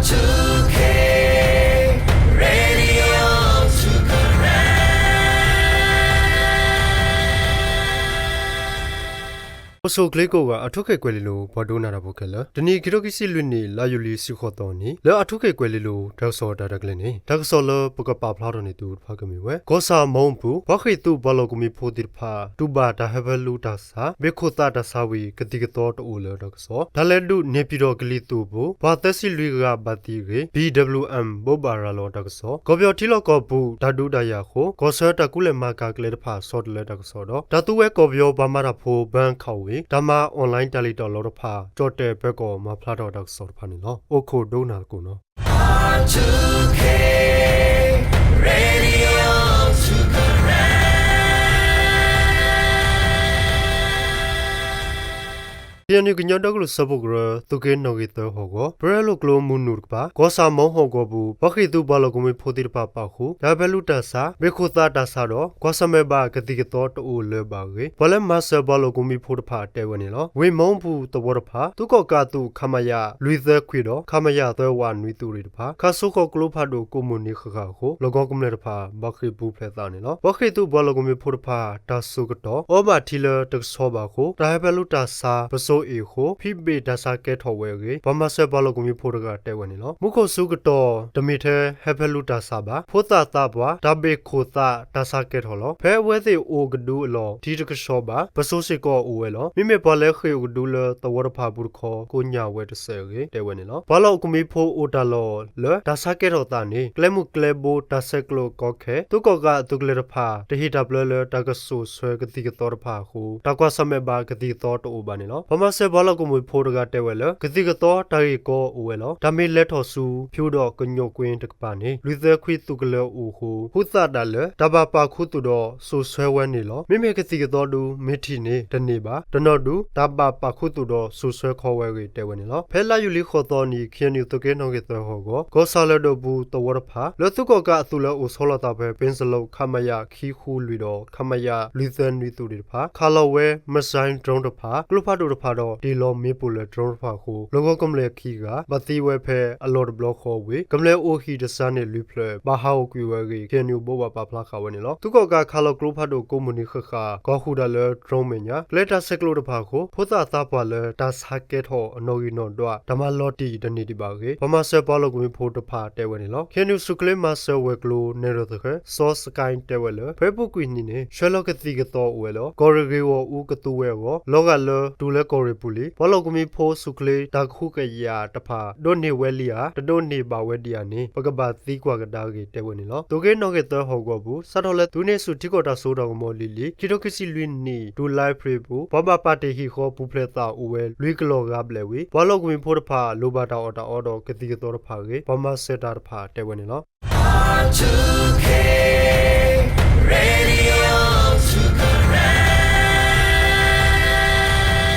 two K Radio two Karen. အိၣ်ဆူၣ်ချ့ကိးဂၤ အၣ်ထူခ့ၣ်ကွဲၤလ့လိၤ ပှၤဒိကနၣ်တၢ်ဖိခဲလၢာ်, တနံၤအံၤ ခံထိခံဆံလွံၢ်နံၣ် လါယူၤလံ ဆံဃိးသီနံၤ လၢအၣ်ထူခ့ၣ်ကွဲၤလ့လိၤ တၢ်ကစီၣ်တၢ်ရဲၣ်တၢ်ကျဲၤန့ၣ် တၢ်ကစီၣ်လၢပကပာ်ဖျါထီၣ်န့ၢ်သုတဖၣ်ကမ့ၢ်ဝဲ ကီၢ်ဆၣ်မီအပူၤ ပှၤဃ့ၢ်သုးပှၤလီၢ်ကဝီၤဖိသ့ၣ်တဖၣ် တူၢ်ဘၣ်တၢ်ဟၢဖၢလူတၢ်ဆါ ဘ့ၣ်ခိၣ်သးတၢ်ဆါဝံၤ ကသံၣ်ကသီတအိၣ်လၢၤတၢ်ကစီၣ်, တၢ်လဲၤဒုး န့ၣ်ပၠံၣ်တီၣ်ကလံၤသူၣ်အပူၤ ပှၤသၢဆံလွံၢ်ဂၤဘၣ်သံအဂ့ၢ် ဘံၣ်ဒဘျုၣ်အၣ် ဘိးဘၣ်ရၤလီၤတၢ်ကစီၣ်, ကီၢ်ပယီၤထံလီၢ်ကီၢ်ပူၤ တၢ်ဒုးတၢ်ယၤအဃိ ကီၢ်ဆၢတၢ်ကူလဲၢ်မၤကၤကျဲတဖၣ် ဆီတလဲတၢ်ကစီၣ်ဒီး တၢ်သူဝဲကီၢ်ပယီၤပှၤမၤတၢ်ဖိ ဘၣ်ခၣ်ဝံၤ တၢ်မၤ online တၢ်လံၣ်တၢ်လီတဖၣ် ကၠီၣ်တဲၣ်ပၢၤကီၢ်မၤဖျါထီၣ်တၢ်ကစီၣ်တဖၣ်န့ၣ်လီၤ. အိၣ်ခိးဒိကနၣ်သကိးနီၤ. R two K Radio two Karen. ခ့ၣ်အဲၣ်ယူၣ် ကညီဒီကလုာ်စၢဖှိၣ်ကရၢ သုးက့နီၣ်ဂံၢ်သၢဟီၣ်ကဝီၤ ပရၢလိာ်ကျိမုၢ်နုာ်တကပၤ ကီၢ်ဆၣ်မီဟီၣ်ကဝီၤပူၤ ပှၤဃ့ၢ်သုးပှၤလီၢ်ကဝီၤဖိသ့ၣ်တဖၣ်ပာ်ဃုာ် တၢ်ဟၢဖၢလူတၢ်ဆါ ဘ့ၣ်ခိၣ်သးတၢ်ဆါဒီး ကွၢ်ဆၢၣ်မဲာ်ဘၣ်ကသံၣ်ကသီတအိၣ်လၢၤဘၣ်အဂ့ၢ် ပှၤလၢမၤစၢၤပှၤလီၢ်ကဝီၤဖိတဖၣ်တဲဝဲန့ၣ်လီၤ. ဝ့ၢ်မီပူၤသဝီတဖၣ် သုးကီၣ်ကးအသုး ခမရ လွံၢ်သၢခွံဒီး ခမရ သၢဝးနွံသုးရ့ၣ်တဖၣ် ခးစိဃီၤကျိဖးဒိၣ်ကိးမုၢ်နံၤဃၣ်ဃၣ်အဃိ လီၢ်ကဝီၤကမျၢၢ်တဖၣ် ဘၣ်ဃ့ၢ်ပူၤဖျဲးသးန့ၣ်လီၤ. ပှၤဃ့ၢ်သုးပှၤလီၢ်ကဝီၤဖိတဖၣ် တၢ်စိာ်ကတီၢ် အီဘၣ်ထံလၢတကဆှီဘၣ်အဃိ တၢ်ဟၢဖၢလူတၢ်ဆါ ပစိၤအ့ၣ်အဃိ ဖံးဘ့ၣ်တၢ်ဆါကဲထီၣ်ဝဲအဂ့ၢ် ပှၤမၤစၢၤပှၤလီၢ်ကဝီၤဖိတဂၤတဲဝဲန့ၣ်လီၤ. မူခိၣ်စူၤကတီၢ် တမ့ၢ်ထဲဟၢဖၢလူတၢ်ဆါဘၣ် ဖိသၣ်သးပှၢ် တၢ်ဘ့ၣ်ခိၣ်သးတၢ်ဆါကဲထီၣ်လီၤ. ဖဲအဝဲသ့ၣ်အိၣ်ကဒုအလီၢ် ထံတကဆှီဘၣ် ပစိၤစ့ၢ်ကီးအိၣ်ဝဲလီၤ. မ့မ့ၢ်ပှၤလၢဃ့ၢ်အိၣ်ကဒုလၢသဝီတဖၣ်အပူၤတခီ ကိညၢ်ဝဲတစဲးအဂ့ၢ် တဲဝဲန့ၣ်လီၤ. ပှၤလီၢ်ကဝီၤဖိအိၣ်တၢ်လီၢ်လၢ တၢ်ဆါကဲထီၣ်သးန့ၣ် ကျဲမုၢ်ကျဲဘိ တၢ်ဆဲးကျိးကီခဲ သုးကီၣ်ကးအသုးကလၢၤတဖၣ် တဟ့ၣ်တၢ်ပျၢလၢ တၢ်ကစိာ်ဆှၢကသံၣ်ကသီတဖၣ်အဃိ တၢ်ကွၢ်ဆၢၣ်မဲာ်ဘၣ်ကသံၣ်ကသီတအိၣ်ဘၣ်န့ၣ်လီၤ. ပှၤမၤစၢၤပှၤလီၢ်ကဝီၤဖိတဂၤတဲဝဲလၢ ကသံၣ်ကသီတၢ်ဂ့ၢ်ကီအိၣ်ဝဲလီၤ. တၢ်မ့ၢ်လဲၤထီၣ်ဆူ ဖၠူဒီးကညီကွ့တကပၤန့ၣ် လွံၢ်သၢခွံသုးကလၢၤအိၣ်အဃိ ဟူသးဒၣ်လၢ တၢ်ဘၣ်ပာ်ခူသူၣ်ဒီးစိာ်ဆှၢဝဲန့ၣ်လီၤ. မ့မ့ၢ်ကသံၣ်ကသီဒု မ့ၢ်ထံၣ်န့ၣ်တန့ၢ်ဘၣ်. တနီၤဒု တၢ်ဘၣ်ပာ်ခူသူၣ်ဒီးစိာ်ဆှၢခီဝဲအဂ့ၢ်တဲဝဲန့ၣ်လီၤ. ဖဲလါယူၤလံဃိးသီနံၤ ခ့ၣ်အဲၣ်ယူၣ် သုးက့နီၣ်ဂံၢ်သၢဟီၣ်ကဝီၤ ကီၢ်ဆၣ်လၢၢ်ဒိၣ်ပူၤသဝီတဖၣ် လၢသုးကီၣ်ကးအသုးလၢအိၣ်ဆီလီၤသးဖဲ ပ့စလိၣ် ခမရ ခံဃုလွံၢ်ဒီး ခမရ လွံၢ်သၢနွံသုးရ့ၣ်တဖၣ် ခးလီၤဝဲ missile drone တဖၣ် ကျိဖးဒိၣ်တဖၣ်ဒီး တ့ၢ်လီၤမ့ၣ်ပိၢ်လၢ drone တဖၣ်အဃိ လီၢ်ကဝီၤကမျၢၢ်ခံဂၤ ဘၣ်သံဝဲဖဲအလီၢ်တဘျီဃီဝံၤ ကမျၢၢ်အိၣ်ဟံၣ်တစှၤန့ၣ်လွံၢ်ဖျၢၣ် ဘၣ်ဟးဂီၤကွံာ်ဝဲအဂ့ၢ် ခ့ၣ်အဲၣ်ယူၣ် ဘိးဘၣ်ပာ်ဖျါဃာ်ဝဲန့ၣ်လီၤ. သုးကီၣ်ကးခးလီၤကျိဖးဒိၣ်ကိးမုၢ်နံၤဃၣ်ဃၣ် ကီၢ်ဟူးတၢ်လၢ drone မဲာ်ညါ ကျဲတၢ်ဆဲးကျိးတဖၣ်အဃိ ဖိသၣ်သးပှၢ်လၢတၢ်ဆါကဲထီၣ်အနီၣ်ဂံၢ်နီၣ်ဒွး တၢ်မၤလီၤတံၢ်တန့ၢ်ဒံးဘၣ်အဂ့ၢ် ပှၤမၤစၢၤပှၤလီၢ်ကဝီၤဖိတဖၣ်တဲဝဲန့ၣ်လီၤ. ခ့ၣ်အဲၣ်ယူၣ် စူၣ်ချ့မၤစၢၤဝဲၤကျိၤ နဲၣ်ရွဲၣ်သဃဲၤ စီၤစကဲ တဲဝဲလၢ ဖဲအပူၤကွံာ်နံၤန့ၣ် ဆှၢလီၤကသံၣ်ကသီအိၣ်ဝဲလီၤ. ကီၢ်ရ့ၣ်ဂ့ၢ်ဂီၢ်အူကသူဝဲအဂီၢ် လီၤဂာ်လၢတုၤလၢကီၢ်ရ့ၣ်ပူၤလံ ပှၤလီၢ်ကဝီၤဖိစူၣ်ချ့တၢ်ကဟုကယာ်တဖၣ် ဒိးန့ၢ်ဝဲလံဧါ တဒိးန့ၢ်ဘၣ်ဝဲဒံးဧါန့ၣ် ပကဘၣ်သံကွၢ်ကဒါအဂ့ၢ်တဲဝဲန့ၣ်လီၤ. သုးက့နီၣ်ဂံၢ်သၢဟီၣ်ကဝီၤပူၤ စးထီၣ်လၢသုးန့ၢ်ဆူၣ်ထံကီၢ်တၢ်စိတၢ်ကမီၤလံၤလံၤ ခံထိခံဆံလွံၢ်နံၣ် တုၤလါအ့ဖြ့ၣ်အပူၤ ပှၤဘၣ်ပာ်တ့ၢ်ဟံၣ်ဃီပူၤဖျဲးသးအိၣ်ဝဲလွံၢ်ကလီၢ်ဂၤဘျဲၣ်ဝံၤ ပှၤလီၢ်ကဝီၤဖိတဖၣ် လိၣ်ဘၣ်တၢ်အီၣ်တၢ်အီဒီးကသံၣ်ကသီတဖၣ်အဂ့ၢ် ပှၤမၤစၢၤတၢ်တဖၣ်တဲဝဲန့ၣ်လီၤ. R two K Radio two Karen.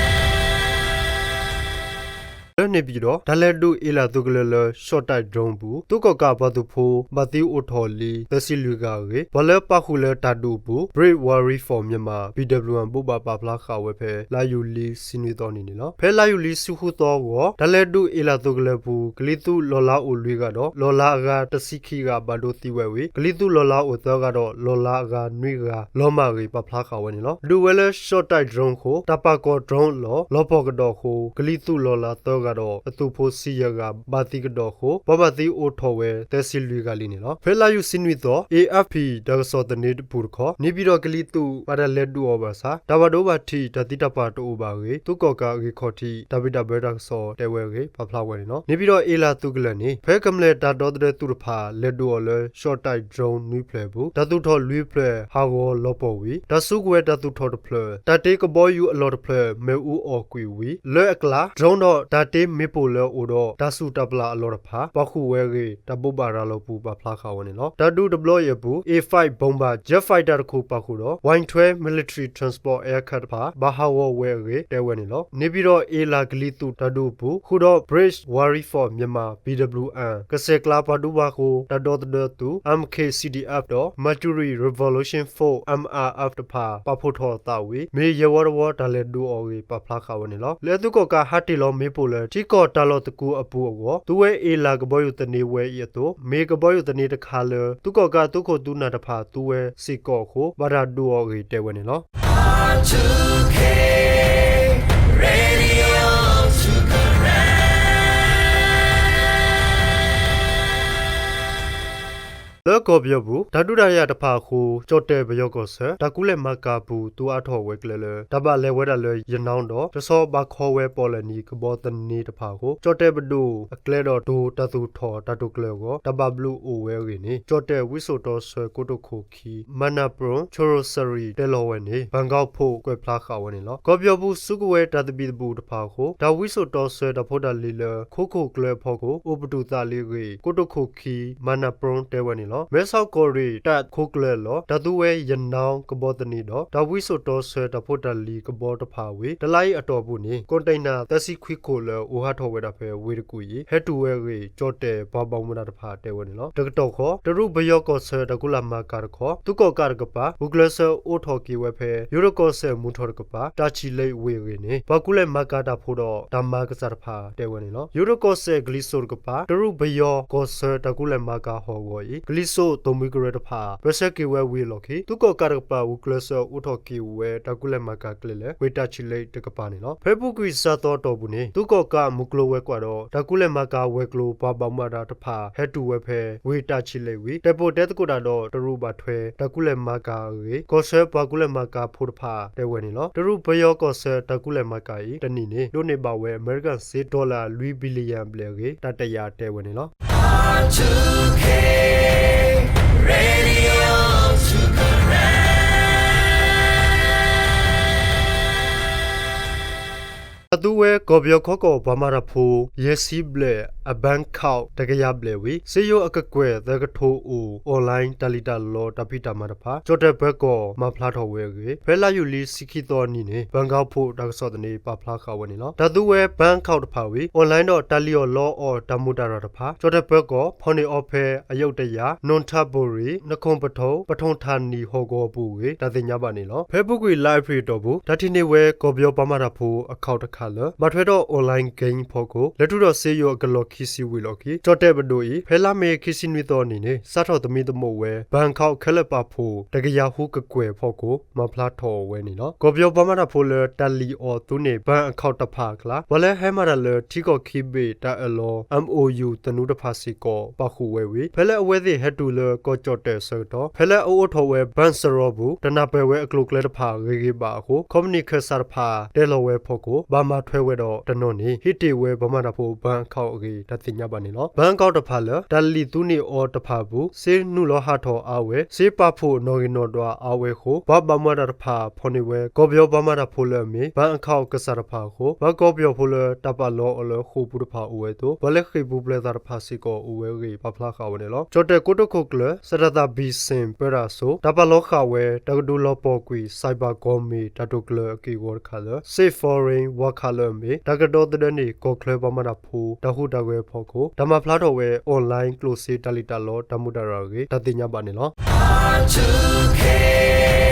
လၢန့ၣ်ပၠံၣ်ဒီး တၢ်လဲၤဒုးအ့လးသုးကလၢၤလၢ ရှီၣ်တဲၣ်ဒြိအပူၤ သုးကီၣ်ကးပှၤသုးဖိ ဘၣ်သံအိၣ်ထီၣ်လံ သၢဆံလွံၢ်ဂၤအဂ့ၢ် ပှၤလၢပာ်ဃုာ်လၢတၢ်ဒုးအပူၤ Brave Warrior for Myanmar ဘံၣ်ဒဘျုၣ်အၣ် ဘိးဘၣ်ပာ်ဖျါဃာ်ဝဲဖဲ လါယူၤလံ ဆံနွံသီနံၤန့ၣ်လီၤ. ဖဲလါယူၤလံ ဆံဃုသီအဂီၢ် တၢ်လဲၤဒုးအ့လးသုးကလၢၤပူၤ ကလံၤသုးလီၢ်လၤအိၣ်လွံၢ်ဂၤဒီး လီၢ်လၤအဂၤတဆံခံဂၤ ဘၣ်ဒိသံဝဲဝံၤ ကလံၤသုးလီၢ်လၤအိၣ်သၢဂၤဒီး လီၢ်လၤအဂၤနွံဂၤ လီၤမၢ်အဂ့ၢ် ပာ်ဖျါဃာ်ဝဲန့ၣ်လီၤ. ဒုးဝဲလၢ ရှီၣ်တဲၣ်ဒြိအဃိ တၢ်ပာ်ကီၤဒြိအလီၢ် လီၤပှီၢ်ကဒီးအဃိ ကလံၤသုးလီၢ်လၤသၢဂၤဒီး အသုးဖိဆံယဲၢ်ဂၤ ဘၣ်သံကဒီးအဃိ ပှၤဘၣ်သံအိၣ်ထီၣ်ဝဲ သၢဆံလွံၢ်ဂၤလံန့ၣ်လီၤ. ဖဲလါယူၤ ဆံနွံသီ A F P တၢ်ကစီၣ်သန့အပူၤတခီ န့ၣ်ပၠံၣ်ဒီးကလံၤသုး ဘၣ်တၢ်လဲၤဒုးအီၤဘၣ်ဆၣ် တၢ်ဘၣ်ဒိဘၣ်ထံး တၢ်သံတၢ်ပှၢ်တအိၣ်ဘၣ်အဂ့ၢ် သုးကီၣ်ကးအဂ့ၢ်ခီၣ်ထံး တၢ်ဘံၣ်တၢ်ဘၢတၢ်ကစီၣ်တဲဝဲအဂ့ၢ် ပာ်ဖျါဝဲန့ၣ်လီၤ. န့ၣ်ပၠံၣ်ဒီးအ့လးသုးကလၢၤန့ၣ် ဖဲကမျၢၢ်တၢ်ဒီသဒၢသုးတဖၣ် လဲၤဒုးအီၤလၢ ရှီၣ်တဲၣ်ဒြိနွံဖျၢၣ်အပူၤ တၢ်သူၣ်ထီၣ်လွံၢ်ဖျၢၣ် ဟးဂီၤလီၤပှီၢ်ဝံၤ တၢ်စုကဝဲၤတၢ်သူၣ်ထီၣ်တဖျၢၣ် တၢ်တ့ကဘီယူၤအလီၢ်တဖျၢၣ် မ့ၣ်အူအီၣ်ကွံာ်ဝံၤ လၢအကျါ ဒြိဒီးတၢ်တ့မ့ၣ်ပိၢ်လၢအအိၣ်ဒီး တၢ်စုၣ်တၢ်ပျၢ်အလီၢ်တဖၣ် ပာ်ဃုာ်ဝဲအဂ့ၢ် တၢ်ဘိးဘၣ်ရၤလီၤပူၤ ပာ်ဖျါဃာ်ဝဲန့ၣ်လီၤ. တၢ်ဒုးတဘျီအံၤအပူၤ A five bomber jet fighter တခိၣ်ပာ်ဃုာ်ဒီး Y twelve military transport aircraft တဖၣ် ဘၣ်ဟးဂီၤဝဲအဂ့ၢ် တဲဝဲန့ၣ်လီၤ. န့ၣ်ပၠံၣ်ဒီးအ့လးကလံၤသုးတၢ်ဒုးအပူၤ ဃုာ်ဒီး Brave Warrior for Myanmar ဘံၣ်ဒဘျုၣ်အၣ် ကစဲးကျါပှၤဒူဘၣ်ဃိ တၢ်ဒီသဒၢသုး M K C D F ဒီး Mercury Revolution Force M R F တဖၣ် ပာ်ဖှိၣ်ထီၣ်သးဝံၤ မ့ၢ်ယဲၢ်ဝီတဝီ တၢ်လဲၤဒုးအီၤအဂ့ၢ် ပာ်ဖျါဃာ်ဝဲန့ၣ်လီၤ. လၢသုးကီၣ်ကးဟးတ့ၢ်လီၤမ့ၣ်ပိၢ်လၢ ထံကီၢ်တၢ်လီၢ်သကူအပူၤအဂီၢ် သူဝဲအ့လးကဘီယူၤသန့ဝဲအံၤအသိး မ့ၢ်ကဘီယူၤသန့တခါလၢ သုးကီၣ်ကးသုးခိၣ်သုးနၢ်တဖၣ်သူဝဲစ့ၢ်ကီးအဃိ ဘၣ်တၢ်ဒုးအီၤအဂ့ၢ်တဲဝဲန့ၣ်လီၤ. လၢကီၢ်ပယီၤပူၤ တၢ်ဒုးတၢ်ယၤတဖၣ်အဃိ ကၠီၣ်တဲၣ်ပယီၤကီၢ်ဆၢ တၢ်ကူၣ်လဲၤမၤကၤပူၤ သူအါထီၣ်ဝဲကျဲလၢ တၢ်ဘၣ်လဲၤဝဲဒၣ်လၢ ယနီၣ်ဒီး တဆီဘၣ်ခီဝဲပီၣ်လဲၣ်နံၤကဘီသန့တဖၣ်အဃိ ကၠီၣ်တဲၣ်ပဒိၣ်အကျဲဒီး တိာ်တၢ်သူၣ်ထီၣ်တၢ်တိာ်ကျဲၤအဂီၢ် တၢ်ဘၣ်ဘျုးအိၣ်ဝဲအဂ့ၢ်န့ၣ် ကၠီၣ်တဲၣ်ဝံစိာ်တီဆၢကိတိာ်ခိၣ်ခံ မၤနၢ်ပြူၣ် ဆိရိၣ်စရံၣ်တဲလီၤဝဲန့ၣ် ဘၣ်ကီၢ်ဖိကွဲးဖျါဃာ်ဝဲန့ၣ်လီၤ. ကီၢ်ပယီၤပူၤ စူးကဝဲၤတၢ်သဘံၣ်သဘုၣ်တဖၣ်အဃိ တၢ်ဝံစိာ်တီဆၢတၢ်ဖိတၢ်လံၤလၢ ခိခိၣ်ကျၢၤအဖီခိၣ် အိၣ်ပတုာ်သးလံအဂ့ၢ် ကိတိာ်ခိၣ်ခံ မၤနၢ်ပြူၣ်တဲဝဲန့ၣ်လီၤ. မဲဆီးကီၢ်ရ့ၣ် တပ်ၣ်ခိကျၢၤအလီၢ် တၢ်သူဝဲယနီၣ်ကဘီသန့ဒီး တၢ်ဝံစိာ်တီဆၢတၢ်ဖိတၢ်လံၤကဘီတဖၣ်ဝံၤ တလါအံၤအတီၢ်ပူၤန့ၣ် container သၢဆံခွံခိၣ်လၢအိၣ်ဟးထီၣ်ဝဲဒၣ်ဖဲဝ့ၢ်တကူၣ်အံၤ ဟဲတုၤဝဲအဂ့ၢ် ကၠီၣ်တဲၣ်ပှၤဘၣ်မူဘၣ်ဒါတဖၣ်တဲဝဲန့ၣ်လီၤ. တကတီၢ်ဃီ တရူးပယီၤကီၢ်ဆၢတၢ်ကူၣ်လဲၤမၤကၤတခီ သုးကီၣ်ကးတကပၤ ဂုာ်ကျဲးစၢးအိးထီၣ်က့ၤဝဲဖဲ ယိၤဒိၣ်ကီၢ်စဲၣ်မုၢ်ထီၣ်တကပၤ တၢ်ဆံၣ်လ့ဝ့ၢ်အဂ့ၢ်န့ၣ် ပှၤကူၣ်လဲၤမၤကၤတၢ်ဖိဒီးတၢ်မၤကစၢ်တဖၣ်တဲဝဲန့ၣ်လီၤ. ယိၤဒိၣ်ကီၢ်စဲၣ်ကလံၤစိးတကပၤ တရူးပယီၤကီၢ်ဆၢတၢ်ကူၣ်လဲၤမၤကၤဟီၣ်ကဝီၤအံၤ ကလံၤစိးသိၣ်မှံကရၢတဖၣ် ပၢဆှၢက့ၤဝဲဝံၤအလီၢ်ခံ သုးကီၣ်ကးတကပၤ ဂုာ်ကျဲးစၢးအိးထီၣ်က့ၤဝဲတၢ်ကူၣ်လဲၤမၤကၤကျဲလၢ ဝ့ၢ်တၢ်ဆံၣ်လ့တကပၤန့ၣ်လီၤ. ဖဲအပူၤကွံာ်စှၤသီအတီၢ်ပူၤန့ၣ် သုးကီၣ်ကးမုၢ်ကျိၤဝဲၤကွာ်ဒီး တၢ်ကူၣ်လဲၤမၤကၤဝဲၤကျိၤပှၤဘၣ်မူဘၣ်ဒါတဖၣ် ဟဲတုၤဝဲဖဲဝ့ၢ်တၢ်ဆံၣ်လ့ဝံၤ တဲာ်ပိာ်တဲသကိးတၢ်ဒီးတရူးဘၣ်ထွဲ တၢ်ကူၣ်လဲၤမၤကၤအဂ့ၢ် ကီၢ်ဆၢပှၤကူၣ်လဲၤမၤကၤဖိတဖၣ်တဲဝဲန့ၣ်လီၤ. တရူးပယီၤကီၢ်ဆၢတၢ်ကူၣ်လဲၤမၤကၤအံၤ တနံၣ်န့ၣ် ဒိးန့ၢ်ဘၣ်ဝဲအမဲရကၤစ့ dollar လွံၢ် billion အဘျဲၣ်အဂ့ၢ် တၢ်တယာ်တဲဝဲန့ၣ်လီၤ. တၢ်သူဝဲကီၢ်ပယီၤခီကီၢ်ပှၤမၤတၢ်ဖိ ယဲၢ်ဆံဘျဲၣ်အ ဘၣ်ခီၣ် တကယၤဘျဲၣ်ဝံၤ စ့ယိၤအကကွဲၢ်သၢကထိအိၣ် online တၢ်လံၣ်တၢ်လီတၢ်ဖံးတၢ်မၤတဖၣ် ကၠီၣ်တဲၣ်ပၢၤကီၢ်မၤဖျါထီၣ်ဝဲအဂ့ၢ် ဖဲလါယူၤလံ ဆံခံသီအနံၤန့ၣ် ဘၣ်ခီၣ်ဖိတၢ်ကစီၣ်သန့ပာ်ဖျါဃာ်ဝဲန့ၣ်လီၤ. တၢ်သူဝဲ ဘၣ်ခီၣ်တဖၣ်ဝံၤ online ဒီးတၢ်လံၣ်အီၣ်လီအီၣ်တၢ်မူးတၢ်ရၢ်တဖၣ် ကၠီၣ်တဲၣ်ပၢၤကီၢ် ဖီၣ်န့ၢ်အီၤဖဲ အယုဒယၤ နွံထးဘူရံ နခိၣ်ပထိ ပထုံထၣ်နံၣ်ဟီၣ်ကဝီၤပူၤအဂ့ၢ် တၢ်သ့ၣ်ညါဘၣ်န့ၣ်လီၤ. ဖဲအပူၤကွံာ်လါအ့ဖြ့ၣ်အတီၢ်ပူၤ တၢ်ထံၣ်န့ၢ်ဝဲကီၢ်ပယီၤပှၤမၤတၢ်ဖိ account တခါလၢ ဘၣ်ထွဲဒီး online game ဖီခိၣ် လဲၤတုၤဒီးစ့ယိၤအကလီၢ်ခံဆံဝံၤအလီၢ်ခံ ကၠီၣ်တဲၣ်ပဒိၣ်အံၤ ဖဲလါမ့ၤခံဆံနွံသီအနံၤန့ၣ် စးထီၣ်သမံသမိးဝဲ ဘၣ်ခီၣ်ခဲလၢာ်ပာ်ဖှိၣ် တကယၤဃုကကွဲၢ်ဖီခိၣ် မၤဖျါထီၣ်ဝဲန့ၣ်လီၤ. ကီၢ်ပယီၤပှၤမၤတၢ်ဖိလၢတၢ်လံၣ်အီၣ်သူန့ၢ် ဘၣ်ခီၣ်တဖၣ်အကျါ ပှၤလၢဟဲမၤတၢ်လၢထံကီၢ်ခံဘ့ၣ်တၢ်အၢၣ်လီၤ MOU သနူတဖၣ်စ့ၢ်ကီး ပာ်ဃုာ်ဝဲဝံၤ ဖဲလၢအဝဲသ့ၣ်ဟဲတုၤလၢကီၢ်ကၠီၣ်တဲၣ်အဆၢကတီၢ် ဖဲလၢအအိးထီၣ်ဝဲ ဘၣ်စရီပူၤ တနၢ်ပၢၢ်ဝဲအကျိၤအကျဲတဖၣ်ဂ့ၤဂ့ၤဘၣ်အဃိ ခီပနံၣ်ခၢၣ်စးတဖၣ် တဲလီၤဝဲဖီခိၣ် ဘၣ်မၤထွဲဝဲဒီးတနီၤန့ၣ် ဟ့ၣ်တ့ၢ်ဝဲပှၤမၤတၢ်ဖိ ဘၣ်ခီၣ်အဂ့ၢ် တၢ်သ့ၣ်ညါဘၣ်န့ၣ်လီၤ. ဘၣ်ခီၣ်တဖၣ်လၢ တၢ်လံၣ်သူန့ၢ်အီၤတဖၣ်အပူၤ စ့နုာ်လီၤဟးထီၣ်အါဝဲ စ့ပာ်ဖှိၣ်နီၣ်ဂံၢ်နီၣ်ဒွးအါဝဲအဃိ ပှၤဘၣ်မူဘၣ်ဒါတဖၣ် ဖီၣ်န့ၢ်ဝဲ ကီၢ်ပယီၤပှၤမၤတၢ်ဖိလၢအမ့ၢ် ဘၣ်ခီၣ်ကစၢ်တဖၣ်အဃိ ပှၤကီၢ်ပယီၤဖိလၢတၢ်ပာ်လီအီၤလၢဃိာ်ပူၤတဖၣ်အိၣ်ဝဲအသိး ပှၤလၢဃ့ၢ်ပူၤဖျဲးသးတဖၣ်စ့ၢ်ကီးအိၣ်ဝဲအဂ့ၢ် ပာ်ဖျါဃာ်ဝဲန့ၣ်လီၤ. ကၠီၣ်တဲၣ်ကိတိာ်ခိၣ်ကျၢၢ် စတၢ်သၣ်ဘံၣ်စ့ၣ် ပၢတၢ်အစိၤ တၢ်ပာ်လီၤဃာ်ဝဲ တၢ်ကဒုးလီၤပှီၢ်ကွံာ် cyber ကီၢ်မ့ၢ်တၢ်တိာ်ကျဲၤအက့ၢ်အဂီၤတခါလၢ Safe Foreign ဝၤခးလၢအမ့ၢ် တၢ်ကဒီသဒၢန့ၢ် ကီၢ်ချၢပှၤမၤတၢ်ဖိ တၢ်ဟူးတၢ်ဂဲၤအဖီခိၣ် တၢ်မၤဖျါထီၣ်ဝဲ online ကျိၣ်စ့တၢ်လံၣ်တၢ်လီတၢ်မူးတၢ်ရၢ်အဂ့ၢ် တၢ်သ့ၣ်ညါဘၣ်န့ၣ်လီၤ.